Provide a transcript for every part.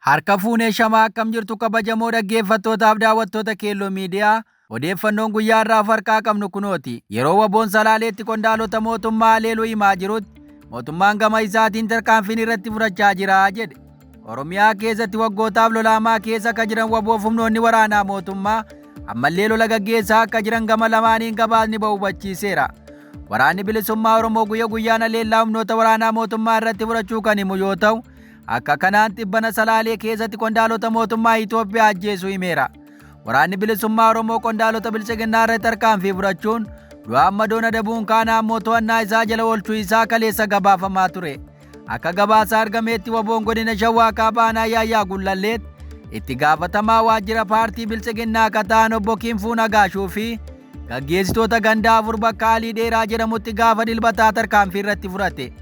Harka fuunee shamaa akkam jirtu kabajamoo dhaggeeffattootaaf daawwattoota Keelloo Miidiyaa odeeffannoon guyyaa irraa farqaa qabnu kunooti. Yeroo waboon Salaaleetti qondaalota mootummaa haleeluu himaa jirutti mootummaan gama isaatiin tarkaanfiin irratti fudhachaa jira jedhe. Oromiyaa keessatti waggootaaf lolaamaa keessa akka jiran waboof humnoonni waraanaa mootummaa ammallee lola gaggeessaa akka jiran gama lamaaniin gabaasni ba'u hubachiiseera. Waraanni bilisummaa Oromoo guyya guyyaan haleellaa humnoota waraanaa mootummaa irratti fudhachuu kan himu yoo ta'u, akka kanaan tibbana Salaalee keessatti qondaalota mootummaa Itoophiyaa ajjeesuu himeera. Waraanni bilisummaa Oromoo qondaalota bilchiginnaa irratti tarkaanfii fudhachuun du'a amma doona dabuun kaana ammoo to'annaa isaa jala oolchuu isaa kaleessa gabaafamaa ture. Akka gabaasa argameetti waboon godina Shawaa Kaabaa aanaa Yaayyaa Gullalleetti itti gaafatamaa waajjira paartii bilchiginnaa akka ta'an obbo Kinfuu Nagaashuu fi gaggeessitoota gandaa 4 bakka Alii Dheeraa jedhamutti gaafa dilbataa tarkaanfii irratti fudhate.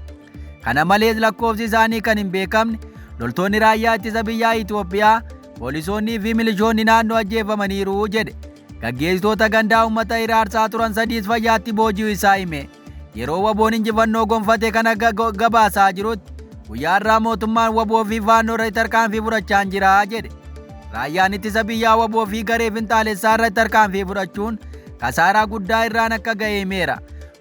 Kana malees lakkoofsi isaanii kan hin beekamne loltoonni raayyaa ittisa biyyaa Itoophiyaa, poolisoonnii fi milishoonni naannoo ajjeefamaniiru jedhe. Gaggeessitoota gandaa uummata hiraarsaa turan sadiis fayyaatti booji'uu isaa hime. Yeroo waboon injifannoo gonfate kana gabaasaa jirutti guyyaa har'aa mootummaan waboo fi faannoo irratti tarkaanfii fudhachaa jira jedhe. Raayyaan ittisa biyyaa waboo fi garee finxaalessaa irratti tarkaanfii fudhachuun kasaaraa guddaa irraan akka ga'e himeera.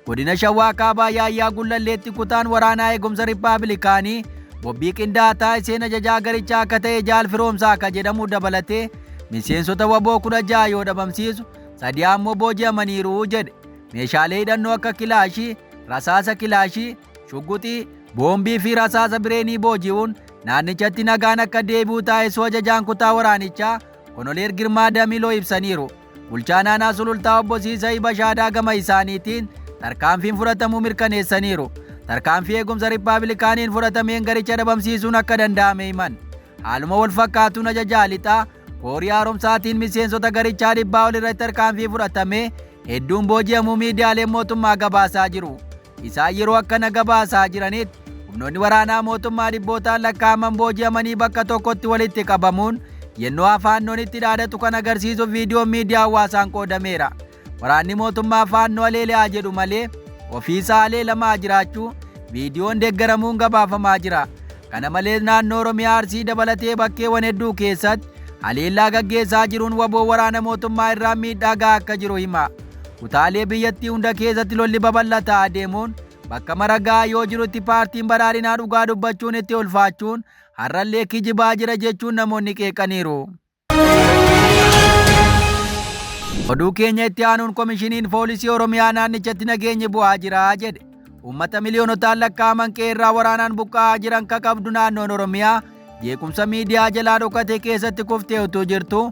Godina Shawaa Kaabaa Yaayyaa Gullalleetti kutaan waraanaa eegumsa Riippaabilikaanii bobbii qindaa'aa taasiseen ajajaa garichaa akka ta'e Jaal Firoomsaa akka jedhamu dabalatee miseensota waboo 16 yoo dhabamsiisu 3 ammoo booji'amaniiru jedhe. Meeshaalee hidhannoo akka kilaashii, rasaasa kilaashii, shugguxii, boombii fi rasaasa bireenii booji'uun naannichatti nagaan akka deebi'u taasisuu ajajaan kutaa waraanichaa Konoleer Girmaa Damiloo ibsaniiru. Bulchaan aanaa Sulultaa obbo Siisay Bashaadaa gama isaaniitiin tarkaanfiin fudhatamuu mirkaneessaniiru. Tarkaanfii eegumsa Riippaabilikaaniin fudhatameen garicha dhabamsiisuun akka danda'ame himan. Haaluma wal fakkaatuun ajajaa lixaa koorii haaromsaatiin miseensota garichaa 100 ol irratti tarkaanfii fudhatamee hedduun booji'amuu miidiyaaleen mootummaa gabaasaa jiru. Isaan yeroo akkana gabaasaa jiranitti humnoonni waraanaa mootummaa dhibbootaan lakkaa'aman booji'amanii bakka tokkotti walitti qabamuun yennoo afaannoon itti dhaadatu kan agarsiisu viidiyoon miidiyaa hawaasaan qoodameera. Waraanni mootummaa faannoo haleelaa jedhu malee ofiisaa haleelamaa jiraachuu viidiyoon deeggaramuun gabaafamaa jira. Kana malees naannoo Oromiyaa Arsii dabalatee bakkeewwan hedduu keessatti haleellaa gaggeessaa jiruun waboo waraana mootummaa irraa miidhaa gahaa akka jiru hima. Kutaalee biyyattii hunda keessatti lolli babal'ataa adeemuun bakka mara gahaa yoo jirutti paartiin badhaadhinaa dhugaa dubbachuun itti ulfaachuun har'allee kijibaa jira jechuun namoonni qeeqaniiru. Oduu keenya itti aanuun komishiniin poolisii Oromiyaa naannichatti nageenyi bu'aa jira jedhe. Uummata miliyoonotaan lakkaa'aman qe'eerraa waraanaan buqqa'aa jiran ka qabdu naannoon Oromiyaa jeequmsa miidiyaa jalaa dhokate keessatti kuftee utuu jirtu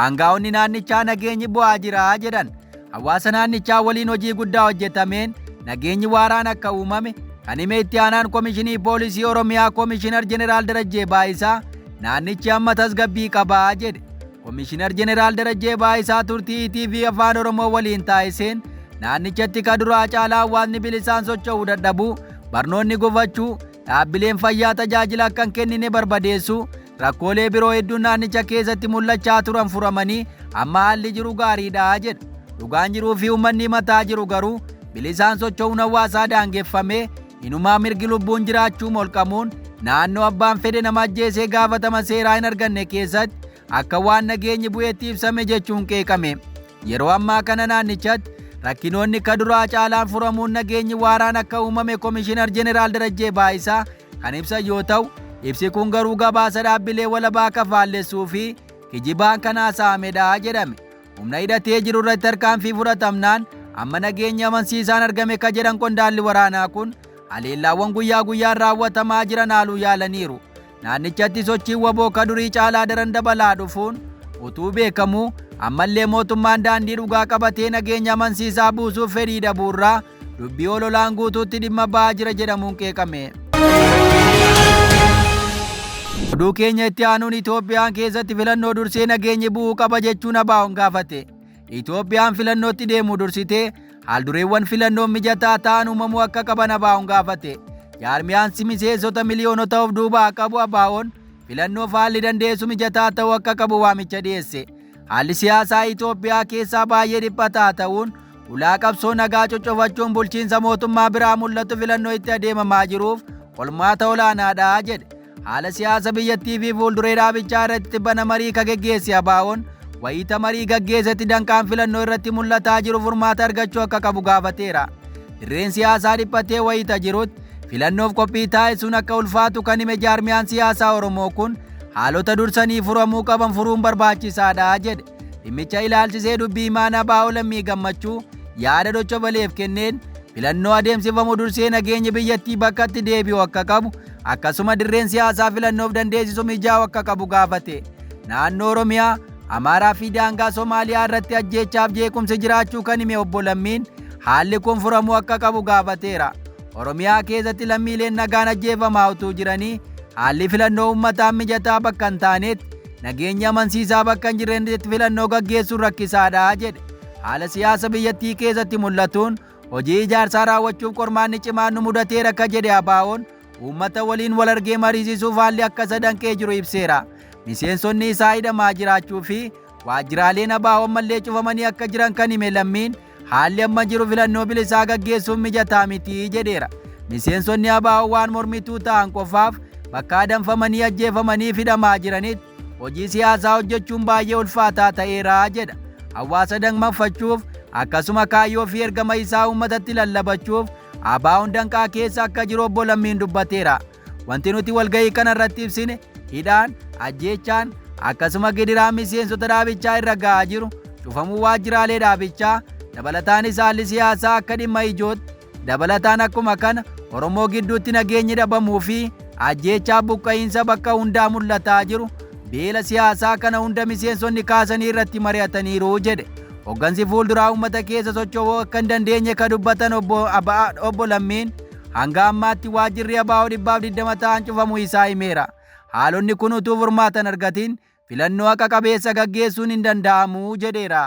aangaa'onni naannichaa nageenyi bu'aa jira jedhan. Hawaasa naannichaa waliin hojii guddaa hojjetameen nageenyi waaraan akka uumame kan hime itti aanaan komishinii poolisii Oromiyaa Komishinar Jeneraal Darajjee Baayisaa naannichi amma tasgabbii qabaa jedhe. Komishinar Jeneraal Darajjee Baayisaa turtii ETV Afaan Oromoo waliin taasiseen naannichatti ka duraa caalaa hawaasni bilisaan socho'uu dadhabuu, barnoonni gufachuu, dhaabbileen fayyaa tajaajila akka hin kennine barbadeessuu, rakkoolee biroo hedduun naannicha keessatti mul'achaa turan furamanii amma haalli jiru gaariidha jedha. Dhugaan jiruu fi uummanni himataa jiru garuu bilisaan socho'uun hawaasaa daangeffamee inumaa mirgi lubbuun jiraachuu molqamuun naannoo abbaan fedhe nama ajjeesee gaafatama seeraa hin arganne keessatti akka waan nageenyi bu'eetti ibsame jechuun qeeqame. Yeroo ammaa kana naannichatti rakkinoonni ka duraa caalaan furamuun nageenyi waaraan akka uumame Komishinar Jeneraal Darajjee Baayisaa kan ibsan yoo ta'u, ibsi kun garuu gabaasa dhaabbilee walabaa akka faallessuu fi kijibaan kan haasa'amedha jedhame. Humna hidhatee jiru irratti tarkaanfii fudhatamnaan amma nageenyi amansiisaan argame ka jedhan qondaalli waraanaa kun haleellaawwan guyyaa guyyaan raawwatamaa jiran haaluu yaalaniiru. Naannichatti sochiin waboo ka durii caalaa daran dabalaa dhufuun utuu beekamuu ammallee mootummaan daandii dhugaa qabatee nageenya amansiisaa buusuuf fedhii dhabuurraa dubbii ololaan guutuutti dhimma ba'aa jira jedhamuun qeeqame. Oduu keenya itti aanuun Itoophiyaan keessatti filannoo dursee nageenyi bu'uu qaba jechuun ABO'n gaafate. Itoophiyaan filannootti deemuu dursitee haaldureewwan filannoon mijataa ta'an uumamuu akka qaban ABO'n gaafate. Jaarmiyaan miseensota miliyoonota of duubaa qabu ABO'n filannoof haalli dandeessu mijataa ta'uu akka qabu waamicha dhiyeesse. Haalli siyaasaa Itoophiyaa keessaa baay'ee dhiphataa ta'uun ulaa qabsoo nagaa coccofachuun bulchiinsa mootummaa biraa mul'atu filannoo itti adeemamaa jiruuf qormaata olaanaadha jedhe. Haala siyaasa biyyattii fi fuulduree dhaabichaa irratti tibbana marii ka geggeesse ABO'n wayita marii gaggeessetti danqaan filannoo irratti mul'ataa jiru furmaata argachuu akka qabu gaafateera. Dirreen siyaasaa dhiphatee wayita jirutti filannoof qophii taasisuun akka ulfaatu kan hime jaarmiyaan siyaasaa Oromoo kun haalota dursanii furamuu qaban furuun barbaachisaadha jedhe. Dhimmicha ilaalchisee dubbii himaan ABO Lammii Gammachuu yaada Dochobaleef kenneen filannoo adeemsifamu dursee nageenyi biyyattii bakkatti deebi'u akka qabu akkasuma dirreen siyaasaa filannoof dandeessisu mijaa'u akka qabu gaafate. Naannoo Oromiyaa, Amaaraa fi daangaa Somaaliyaa irratti ajjeechaaf jeequmsi jiraachuu kan hime obbo Lammiin haalli kun furamuu akka qabu gaafateera. Oromiyaa keessatti lammiileen nagaan ajjeefamaa utuu jiranii haalli filannoo uummataa mijataa bakka hin taanetti nageenya amansiisaa bakka hin jirretti filannoo gaggeessuun rakkisaadha jedhe. Haala siyaasa biyyattii keessatti mul'atuun hojii ijaarsaa raawwachuuf qormaanni cimaan nu mudateera akka jedhe ABO'n uummata waliin wal argee mariisisuuf haalli akka isa danqee jiru ibseera. Miseensonni isaa hidhamaa jiraachuu fi waajjiraaleen ABO ammallee cufamanii akka jiran kan hime Lammiin haalli amma jiru filannoo bilisaa gaggeessuuf mijataa miti jedheera. Miseensonni ABO waan mormituu ta'an qofaaf bakka adamfamanii ajjeefamanii hidhamaa jiranitti hojii siyaasaa hojjechuun baay'ee ulfaataa ta'eera jedha. Hawaasa dammaqfachuuf akkasuma kaayyoo fi ergama isaa uummatatti lallabachuuf ABO'n danqaa keessa akka jiru obbo Lammiin dubbateera. Wanti nuti walgahii kana irratti ibsine hidhaan, ajjeechaan akkasuma gidiraan miseensota dhaabichaa irra ga'aa jiru cufamuu waajjiraalee dhaabichaa dabalataanis haalli siyaasaa akka dhimma ijootti dabalataan akkuma kana Oromoo gidduutti nageenyi dhabamuu fi ajjeechaa buqqa'iinsa bakka hundaa mul'ataa jiru beela siyaasaa kana hunda miseensonni kaasanii irratti mari'ataniiru jedhe. Hoggansi fuulduraa uummata keessa socho'uu akka hin dandeenye ka dubbatan obbo Lammiin hanga ammaatti waajjirri ABO 120 ta'an cufamuu isaa himeera. Haalonni kun utuu furmaata hin argatin filannoo haqa qabeessa gaggeessuun hin danda'amu jedheera.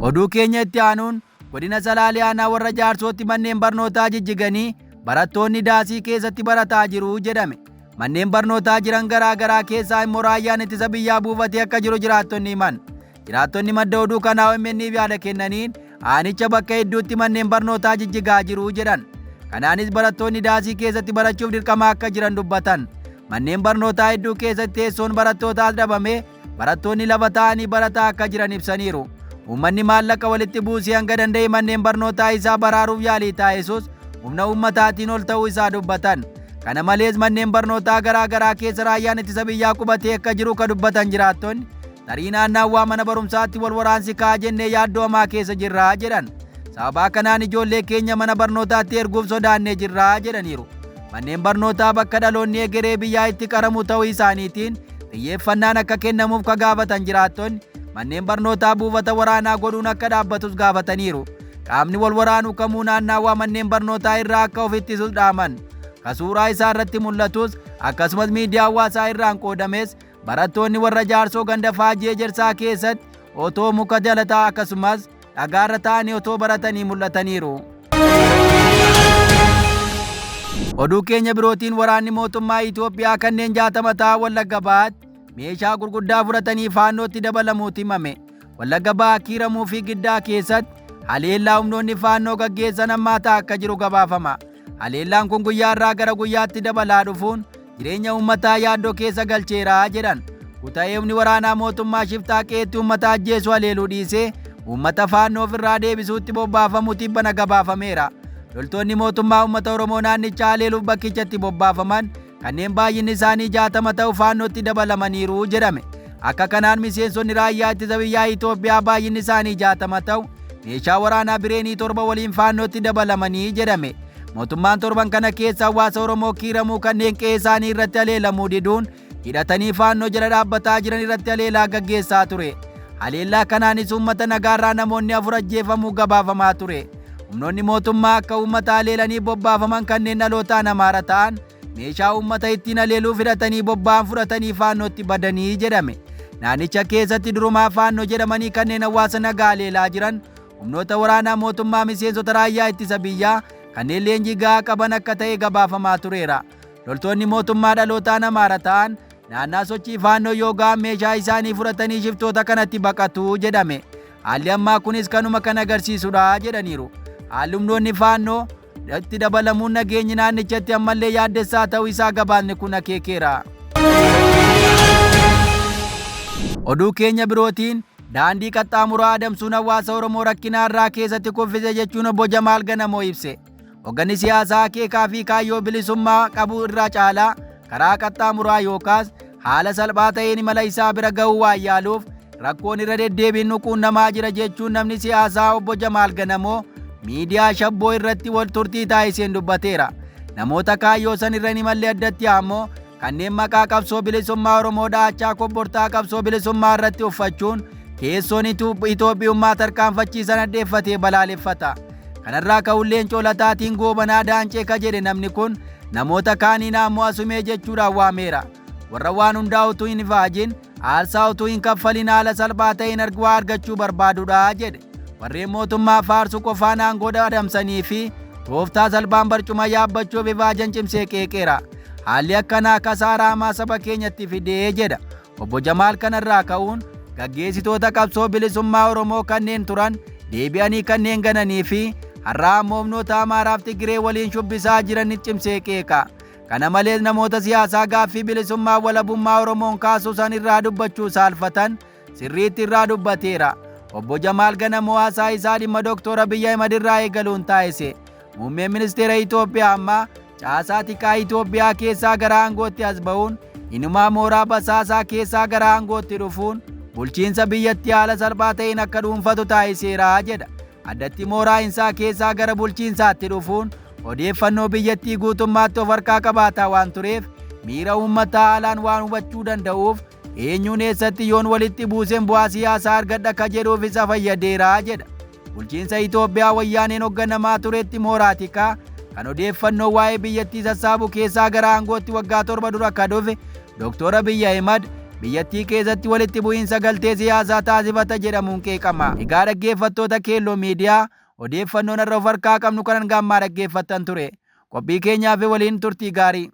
Oduu keenya itti aanuun godina Salaalee aanaa warra Jaarsootti manneen barnootaa jijjiganii barattoonni daasii keessatti barataa jiru jedhame. Manneen barnootaa jiran garaa garaa keessaa immoo raayyaan ittisa biyyaa buufatee akka jiru jiraattonni himan. Jiraattonni madda oduu kanaa OMN'f yaada kennaniin aanicha bakka hedduutti manneen barnootaa jijjigaa jiru jedhan. Kanaanis barattoonni daasii keessatti barachuuf dirqama akka jiran dubbatan. Manneen barnootaa hedduu keessatti teessoon barattootaas dhabame barattoonni lafa taa'anii barataa akka jiran ibsaniiru. Uummanni maallaqa walitti buusee hanga danda'e manneen barnootaa isaa baraaruuf yaalii taasisus humna uummataatiin ol ta'uu isaa dubbatan. Kana malees manneen barnootaa garaa garaa keessa raayyaan ittisa biyyaa qubatee akka jiru ka dubbatan jiraattonni tarii naannaawwaa mana barumsaatti wal waraansi ka'a jennee yaaddoo hamaa keessa jirraa jedhan. Sababaa kanaan ijoollee keenya mana barnootaatti erguuf sodaannee jirraa jedhaniiru. Manneen barnootaa bakka dhaloonni egeree biyyaa itti qaramu ta'uu isaaniitiin xiyyeeffannaan akka kennamuuf ka gaafatan jiraattonni manneen barnootaa buufata waraanaa godhuun akka dhaabbatus gaafataniiru. Qaamni wal waraanu kamuu naannaawaa manneen barnootaa irraa akka of ittisuus dhaaman. Ka suuraa isaa irratti mul'atus akkasumas miidiyaa hawaasaa irraan qoodames barattoonni warra Jaarsoo ganda Faajii Ejersaa keessatti otoo muka jala akkasumas dhagaarra taa'anii otoo baratanii mul'ataniiru. Oduu keenya birootiin waraanni mootummaa Itoophiyaa kanneen 60 ta'an Wallagga Bahaatti meeshaa gurguddaa fudhatanii faannootti dabalamuutu himame. Wallagga Bahaa Kiiramuu fi Giddaa keessatti haleellaa humnoonni faannoo gaggeessan hammaataa akka jiru gabaafama. Haleellaan kun guyyaa irraa gara guyyaatti dabalaa dhufuun jireenya uummataa yaaddoo keessa galcheera jedhan. Kuta'ee humni waraanaa mootummaa shiftaa qe'eetti uummata ajjeesu haleeluu dhiisee uummata faannoo ofirraa deebisuutti bobbaafamu tibbana gabaafameera. Loltoonni mootummaa uummata Oromoo naannichaa haleeluuf bakkichatti bobbaafaman kanneen baay'inni isaanii 60 ta'u faannootti dabalamaniiru jedhame. Akka kanaan miseensonni raayyaa ittisa biyyaa Itoophiyaa baay'inni isaanii 60 ta'u meeshaa waraanaa bireenii 7 waliin faannootti dabalamanii jedhame. Mootummaan torban kana keessa hawaasa Oromoo Kiiramuu kanneen qe'ee isaanii irratti haleelamuu diduun hidhatanii faannoo jala dhaabbataa jiran irratti haleelaa gaggeessaa ture. Haleellaa kanaanis uummata nagaarraa namoonni 4 ajjeefamuu gabaafamaa ture. Humnoonni mootummaa akka uummata haleelanii bobbaafaman kanneen dhalootaan Amaara ta'an meeshaa uummata ittiin haleeluu fidhatanii bobba'an fudhatanii faannootti badanii jedhame. Naannicha keessatti durumaa faannoo jedhamanii kanneen hawaasa nagaa haleelaa jiran humnoota waraanaa mootummaa miseensota raayyaa ittisa biyyaa kanneen leenjii gahaa qaban akka ta'e gabaafamaa tureera. Loltoonni mootummaa dhalootaan Amaara ta'an naannaa sochii faannoo yoo ga'an meeshaa isaanii fudhatanii shiftoota kanatti baqatu jedhame. Haalli ammaa kunis kanuma kan agarsiisudha jedhaniiru. Haalli humnoonni faannoo itti dabalamuun nageenyi naannichatti ammallee yaaddessaa ta'uu isaa gabaasni kun akeekeera. Oduu keenya birootiin daandii qaxxaamuraa adamsuun hawaasa Oromoo rakkinaa irraa keessatti kuffise jechuun obbo Jamaal Ganamoo ibse. Hogganni siyaasaa akeekaa fi kaayyoo bilisummaa qabu irraa caalaa karaa qaxxaamuraa yookaas haala salphaa ta'een imala isaa bira ga'uu waan yaaluuf rakkoon irra deddeebiin nu quunnamaa jira jechuun namni siyaasaa obbo Jamaal Ganamoo miidiyaa Shabboo irratti wal turtii taasiseen dubbateera. Namoota kaayyoo san irra hin imalle addatti ammoo kanneen maqaa qabsoo bilisummaa Oromoo dha'achaa kobbortaa qabsoo bilisummaa irratti uffachuun keessoon Itoophiyummaa tarkaanfachiisan addeeffatee balaaleffata. Kanarraa ka'uun Leencoo Lataatiin Goobanaa Daancee ka jedhe namni kun namoota kaaniin ammoo Asumee jechuudhaan waameera. Warra waan hundaa utuu hin ifaajin, aarsaa utuu hin kaffalin haala salphaa ta'een waa argachuu barbaadudha jedhe. Warreen mootummaa faarsu qofaan aangoo adamsanii fi tooftaa salphaan barcuma yaabbachuuf ifaajan cimsee qeeqeera. Haalli akkanaa kasaaraa hamaa saba keenyatti fidee jedha. Obbo Jamaal kanarraa ka'uun gaggeessitoota qabsoo bilisummaa Oromoo kanneen turan deebi'anii kanneen gananii fi har'aa ammoo humnoota Amaaraaf Tigiree waliin shubbisaa jiran cimsee qeeqa. Kana malees namoota siyaasaa gaaffii bilisummaa walabummaa Oromoon kaasuu san irraa dubbachuu saalfatan sirriitti irraa dubbateera. Obbo Jamaal Ganamoo haasaa isaa dhimma Dooktor Abiyyi Ahimad irraa eegaluun taasise. Muummeen ministeera Itoophiyaa ammaa caasaa tikaa Itoophiyaa keessaa gara aangootti as ba'uun inumaa mooraa basaasaa keessaa gara aangootti dhufuun bulchiinsa biyyattii haala salphaa ta'een akka dhuunfatu taasiseera jedha. Addatti mooraa insaa keessaa gara bulchiinsaatti dhufuun odeeffannoo biyyattii guutummaatti of harkaa qabaataa waan tureef miira uummataa haalaan waan hubachuu danda'uuf eenyuun eessatti yoon walitti buuseen bu'aa siyaasaa argadha ka jedhuuf isa fayyadeera jedha. Bulchiinsa Itoophiyaa wayyaaneen hoogganamaa turetti mooraa tikaa kan odeeffannoo waa'ee biyyattii sassaabu keessaa gara aangootti waggaa 7 dura akka dhufe Dooktor Abiyyi Ahimad biyyattii keessatti walitti bu'iinsa galtee siyaasaa taasifata jedhamuun qeeqama. Egaa dhaggeeffattoota Keelloo Miidiyaa, odeeffannoon har'a of harkaa qabnu kanan gaammaa dhaggeeffattan ture. Qophii keenyaaf waliin turtii gaarii.